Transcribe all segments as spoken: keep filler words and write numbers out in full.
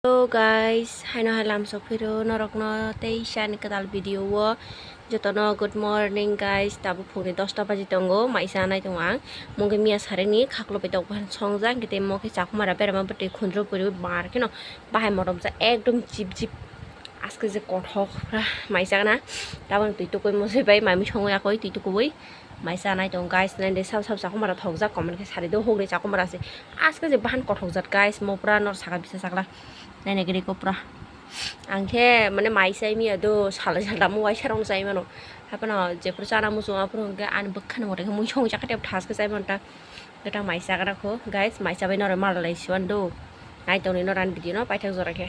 Hello guys, haino hai lam sokphiro norokno tei sani kwtal video o jotono good morning guys. Tabuk phungni dosta baji tongo, maisa nai tongo ang. Mungke miya sarini khaklo bai tok bahan songjak, hingke tei mokhe chakhumara berama bwtwi khundro puri bar kheno bahai motom sa ekdom jip jip. Aske je kothok pura maisa gana. Tabuk twi tukui mosoi bai mami songwi akoi twi tukui. Maisa nai tongo guys, nai de sab sab chakhumara thokjak comment khe sari do hogni chakhumara se. Aske je bahan kothok jat guys, mo pura nor saka bisa sakla. Nai nai gede ko pura. Ang khe mane maisa miya do salai salda mo waisa rong chai mano. Hapano je pura chana muchung aphuru hwnkhe ani bwkhani mote khe mui song chakha tep thas khe chai manta. Gata maisa gara kho guys, maisa bai nore mal lai siwan do. Nai tongni nor ani video no paithak jora khe.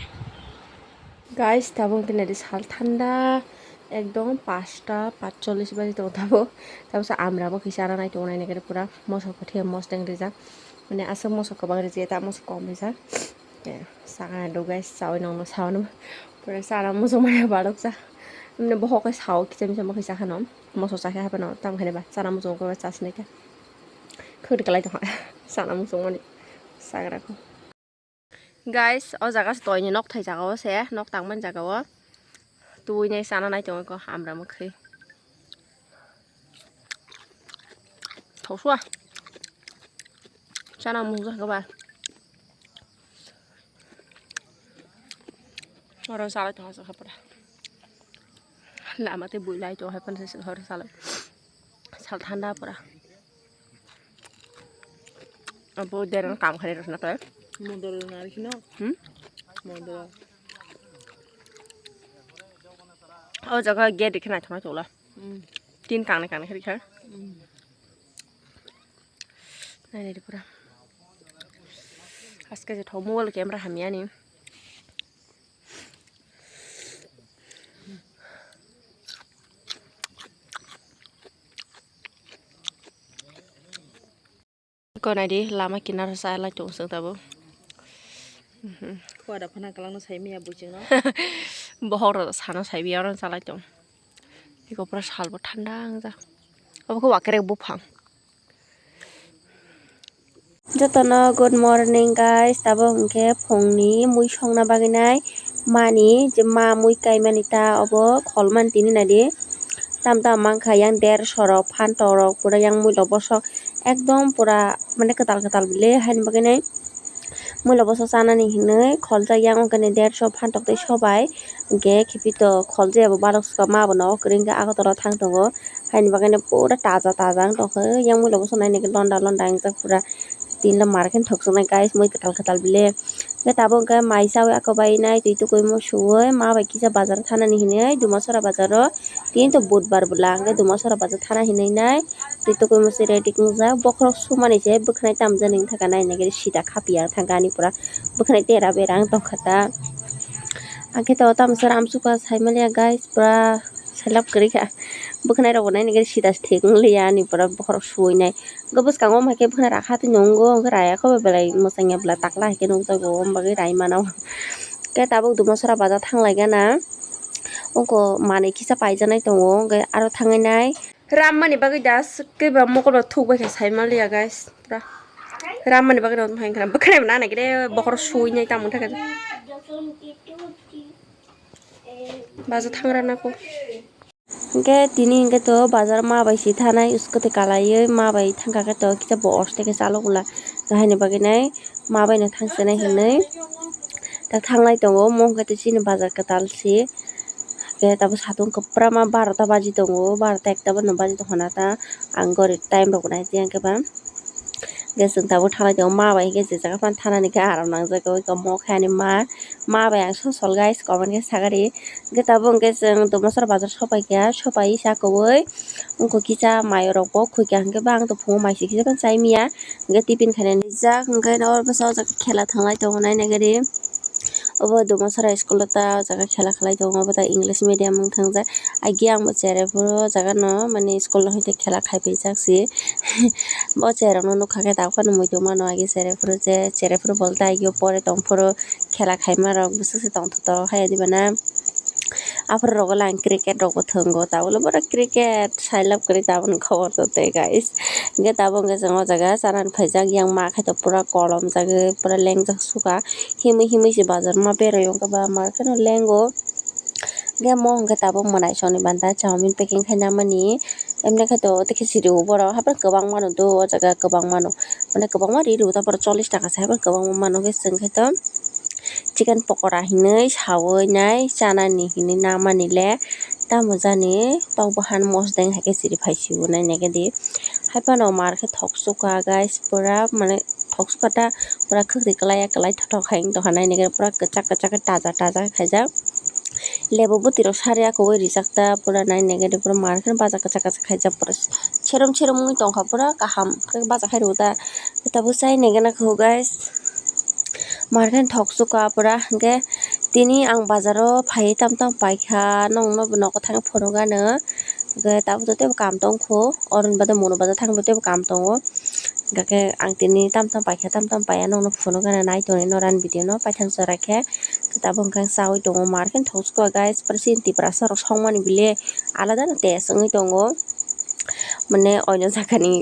Guys, tabuk hwnkhe naidi sal thanda, ekdom pasta pachchollis baji tongo tabuk. Tabuk se amra bo kisa nai tongo, naina gari pura mosok kwthwi mosdeng rijak, mane aswk mosok kwbang rijak, ta mosok kom rijak. Te saka do guys, chawi nongno sawi no pura chana muchung mani barok sa. Mane bohok khe sao kicham kicham bo kisa kheno mosok chakhe haphano, tamo khe ba chana muchung khe ba chasnai khe khwrwk kwlai tongkha chana muchung mani sagra kho. Guys, o jaga se toini nok thai jaga o se, nok tangmani jaga o. Tubui nai chana nai tongo ko amra mwkhwi. Thoswa. Chana mung jaga ba. Oro salai tongo se khapra. Lama tei bui lai tongo hai phano se oro salai. Sal thanda pura. Abo derang kam khai rwna khe. Modol na rikino. Hmm? Modol. O jaga gate rikhe naithok naithok la. Hmm. Tin kang ni kang ni khe rikha. Hmm. Nai nai pura. Aske je thok mobile camera hamya ni. Ko naidi lama kinaro sa lai tong song tabo. Khua da phana kalang no sai miya buching no. Bohok ro sano sai biya oro sa lai tong. Iko pura sal bo thanda wng jak. Abo khe wakerek buphang. Jotono good morning guys, tabuk hwnkhe phungni mui songna bagwi nai mani je ma mui kaimani ta obo kholmani tini naidi tam tam mankha yang derso rok phantok rok pura yang mui rok bosok ekdom pura mane kwtal kwtal bile haini bagwi nai mui rok bosok chanani hinwi kholjak yang wngkha ni derso phantok tei sobai. Hingke khiphito kholjaya bo balok sukha ma bo nogo kwrwi hingke Agartala o thang tongo. Haini bagwi no pura taja taja wng tongkha. Yang mui lobo sonai naikolor londa londa wngjak pura. Tinlo mar khe thokjaknai guys, mui kwtal kwtal bile. Hingke tabuk hingke mai chawi ako bai nai twi tukuimo suwoi ma bai kisa bazar thanani hinwi Dumasora bazaro. Tini to budbar bwla hingke Dumasora bazar thana hinwi nai twi tukuimo se ready wngjak. Bokhorok sumani se bwkhwnai tamjani wngkha nai naikolor sida khapiya wngkha ani pura. Bwkhwnai tera bera wng tongkha ta. Hingke to tamo sara amsukha saimaliya guys, pura selap kwrwi kha. Bwkhwnai rok bo nai naikolor sida se thik wng liya ani pura bokhorok suwui nai. Hingke bwskango hingke bwkhwnai rakha tei nungo hingke raya khe belai mwchangya bwla takla hai khe nukjago, omo bagwi rai mano. Hingke tabuk Dumasora bazar thang lai gana. Ungko manwi kisa paijaknai tongo, hingke aro thangwi nai. Rammani bagwi da swk khe ba mokol ba thuk bai kha saimaliya guys. Pura rammani bagwi rw hai khana bwkhwnai bo nana gede bokhorok suwui nai tamo thangkhe. Baja thangra nako. Hingke tini hingke to bazar ma bai si thanai scooty kalaioi ma bai thangkha khe to kisa bo oste khe chalok bwla haini bagwi nai ma bai no thangsinai hinwi ta thanglai tongo omo hwnkhe to chini bazar kwtal si. Hingke tabuk satung kwbra ma barota baji tongo, barota ekta bono baji tongkha na ta. Ang gori time rok bo nai tiyang khe ba. Hingke chwng tabuk thanglai tongo, ma bai hingke je jaga phano thanani khe aram nang jago, eko mo khe ani ma, ma bai ang sosol guys, comment khe sagari. Hingke tabuk hingke chwng Dumasora bazar sopai kha, sopai sa kowoi wngkha kisa mairok bo khuikha, hingke ba ang to phungo mai se kisa phano chai miya, hingke tiffin khainani rijak, hingke oro bwsa o jaga khela thanglai tongo nai nai gari. Obo Dumasora school o ta o jaga khela khlai tongo, obo ta English medium wng thang jak. Agi ang bo cherai phuru o jaga no mane school no hai khela khai phaijak se. Bo cherai rok no nukha khe tabuk phano muitu mano agi cherai phuru je cherai phuru bolte agi o pore tong phuru khela khaima rok bwswk se tongthotok hai diba na. Aphuru rogo lang cricket rok bo thwngo, tabuk le bohrok cricket sailab kwrwi tabukni khobor totwi guys. Hwnkhe tabuk hwnkhe chwng o jaga chanani phaijak, yang ma khe to pura kolom jagwi pura lengjak suka, himwi himwi se bazar ma berwi o, hwnkhe ba ma kheno lengo. Hwnkhe mo hwnkhe tabuk mwnaisongni banta chowmin packing khai namani, emne khe to tei khe siri o borok haphano kwbang mano do o jaga kwbang mano, mane kwbangma ri rw ta borok chollish taka se haphano kwbangma mano, hwnkhe chwng khe to. Chicken pokora hinwi sawi nai chanani hinwi namani le tamo jani tok bahan mosodeng hai khe chiri phai si bo nai nai khe di. Hai phano mar khe thok suka guys, pura mane thok suka ta pura khwtwi kwlai ya kwlai thok thok hai wng tongkha nai nai khe pura kwchak kwchak khe taja taja khe khaijak. Lebu bwtwi rok sari akwui rijak ta pura nai nai khe di pura mar khe bajak kwchak kwchak khaijak pura serom serom wngwi tongkha pura kaham khe bajak khai rw ta. Tabuk chai nai gana kho guys. Mar khe thok suka pura hwnkhe tini ang bazaro phaiwi tam tam paikha, nongno bo nogo thangwi phunukgano. Hwnkhe tabuk tei bo kam tongkho, oro ni baade mono bazar thangwi tei bo kam tongo. Hwnkhe ang tini tam tam paikha, tam tam paiya nongno phunukgano nai tongwi norani video no paithak jora khe. Tabuk hwnkhe ang chaui tongo, mar khe thok suka guys, pura chini tiprasa rok songmani bile alada no test wngwi tongo. Mane oino jagani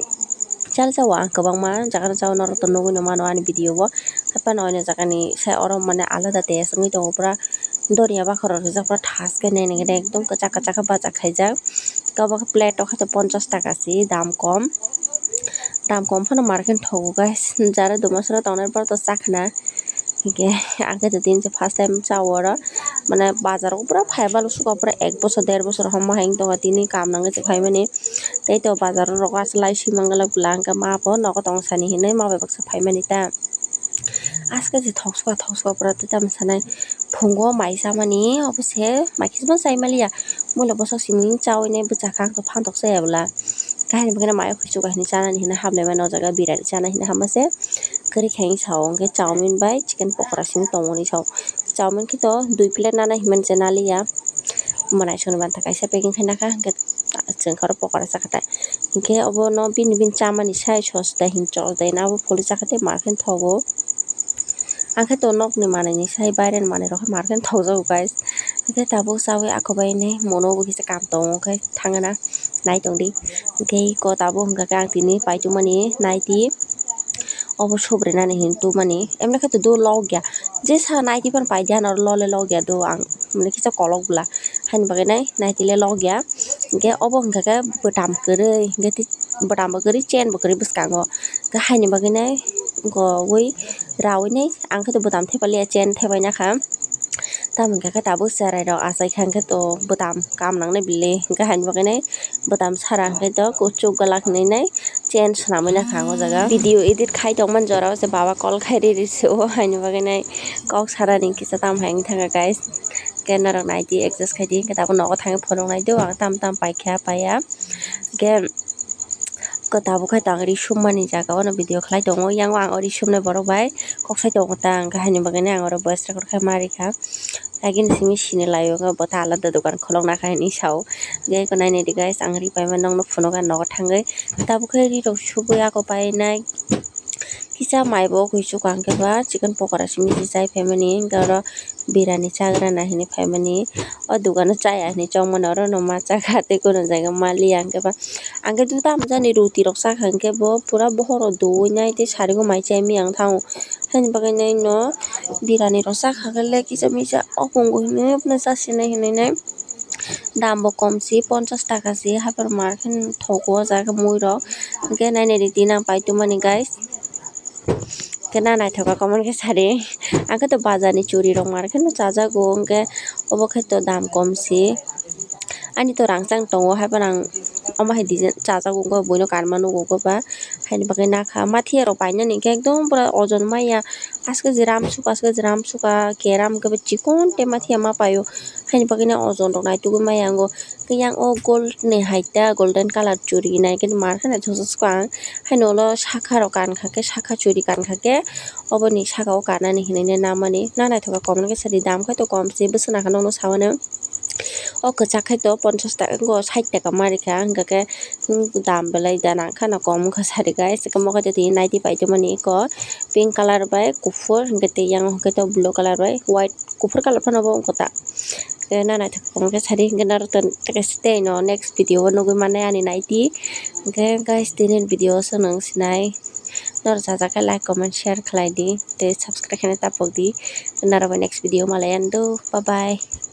chal chao ang kwbangma jaga no chao norok to nugui no mano ani video o. Haphano oino jagani sai oro mane alada test wngwi tongo pura doria bakhoro rijak pura thas khe nene ekdom kwchak kwchak khe bachak khaijak. Obo khe plate o khe to ponchas taka se dam kom, dam kom phano mar khe thogo guys, jara duma sora tongnai borok to chakhna. Hwnkhe ang khe tini se first time chao oro, mane bazar o pura phai balu suka pura ek bosor der bosor homa hai wng tongkha tini kam nangwi se phaimani. Tei to bazar o rogo aswk lai swi manglak bwla hwnkhe ma bo nogo tong sani hinwi ma bai baksa phaimani ta. Aske se thok suka thok suka pura tei tamo sanai phungo mai chamani obo se mai khe se chai maliya. Muilu bwswk simi chawi nai bwchakha ang to phantok chaya bwla. Kahini bagwi mai o khuichuk kahini chanani hinwi hablai mano o jaga birani chana hinwi hama se kwrwi khe ang sao hwnkhe chowmin bai chicken pokora simi tongmani sao. Chowmin khe to dui plate nana hinmani se naliya. Mwnaisongni banta kaisa packing khai nakha hwnkhe chwng khe oro pokora chakha ta. Hwnkhe obono bini bini chamani sai sos dai hinwi chos dai hinwi abo phulwi chakha tei mar khe thogo. Ang khe to nokni manwi ni sai baireni manwi rok khe mar khe thokjago guys. Hwnkhe tabuk chawi ako bai nai mono bo kisa kam tongo khe thangna nai tongdi. Hwnkhe iko tabuk hwnkha khe ang tini paitwmani naiti obo subrinani hinwi tubumani emne khe to do logya jesa naiti phano paidi ano lole logya do ang mane kisa kolok bwla haini bagwi nai naiti le logya. Hwnkhe obo hwnkha khe bwtam kwrwi hwnkhe bwtam bo kwrwi chain bo kwrwi bwskango hwnkhe haini bagwi nai gowi rawi nai ang khe to bwtam thepaliya chain thepai nakha. Tamo hwnkha khe tabuk cherai rok achai kha hwnkhe to bwtam kam nangnai bili hwnkhe haini bagwi nai bwtam sara hwnkhe to kuchuk gwlak hinwi nai chain swnamwi nakha ang o jaga. Video edit khai tongmani jora o se baba call khai riri se o haini bagwi nai kok sanani kisa tamo hai wngwi thangkha guys. Hwnkhe norok naidi adjust khai di hwnkhe tabuk nogo thangwi phunuk nai do ang tam tam paikha paiya hwnkhe. Ko tabuk khai to ang ri summani jaga o no video khlai tongo, yang o ang o ri sumnai borok bai kok sai tongo ta, hwnkhe haini bagwi nai ang oro voice record khai ma rikha. Agini simi sini lai o, bo ta alada dogan kholok nakha hinwi sao. Hwnkhe eko nai nai di guys, ang ri paima nokno phunukha nogo thangwi. Tabuk khai ri rok subui ako painai. Kisa mai bo khuichuk ang khe ba chicken pokora simi se chai phaimani, hwnkhe oro birani chagra na hinwi phaimani. O dogano chaya hinwi chongmani, oro no ma chakha tei kunu jaga maliya hwnkhe ba. Ang khe do tamo jani roti rok chakha hwnkhe bo pura bohoro dowui nai tei sarigo mai chai miyang thango. Haini bagwi nai no birani rok chakha khe le kisa misa o pungo hinwi phano chasinai hinwi nai. Dam bo kom se, ponchas taka se, haphar mar khe thogo o jaga mui rok. Hwnkhe nai nai di, tini ang paitwmani guys. Khe na naithoka comment khe sadi. Ang khe to bazar ni churi rok mar khe no chajago, hwnkhe obo khe to dam kom se. Ani to rangchak tongo, hai phano ang omo hai design chajago, wngkha buino kanma nugo, wngkha ba haini bagwi nakha. Mathiya rok painani hwnkhe ekdom pura ojon maya, aske je ram suka, aske je ram suka, keram hwnkhe ba chikon te mathiya ma paio, haini bagwi no ojon rok naitugwi maya ango. Yang o gold ni hai ta golden colour churi nai khe mar khe naithok jak ang. Haino ulo saka rok kankha khe, saka churi kankha khe oboni saka o kanani hinwi nai namani. Na naithoka kom khe sadi, dam khai to kom se, bwswk nakha nokno saui no. O kwchak khai to ponchas taka, wngkha sait taka ma rikha, hwnkha khe, hmm, dam belai da nang khana kom wngkha sari guys. Omo khe tini naiti paitoma ni eko pink colour bai kuphur, hwnkhe tei yang hwnkhe to blue colour bai white, kuphur colour phano bo wngkha ta. Khe na naithok kom khe sari, hwnkhe naro to tei no next video o nugui mannai ani naiti. Hwnkhe guys, tini video o swng sinai, noro chajakhe like, comment, share khlai di, tei subscribe khaina tapok di. Naro bai next video malai andu, bye bye.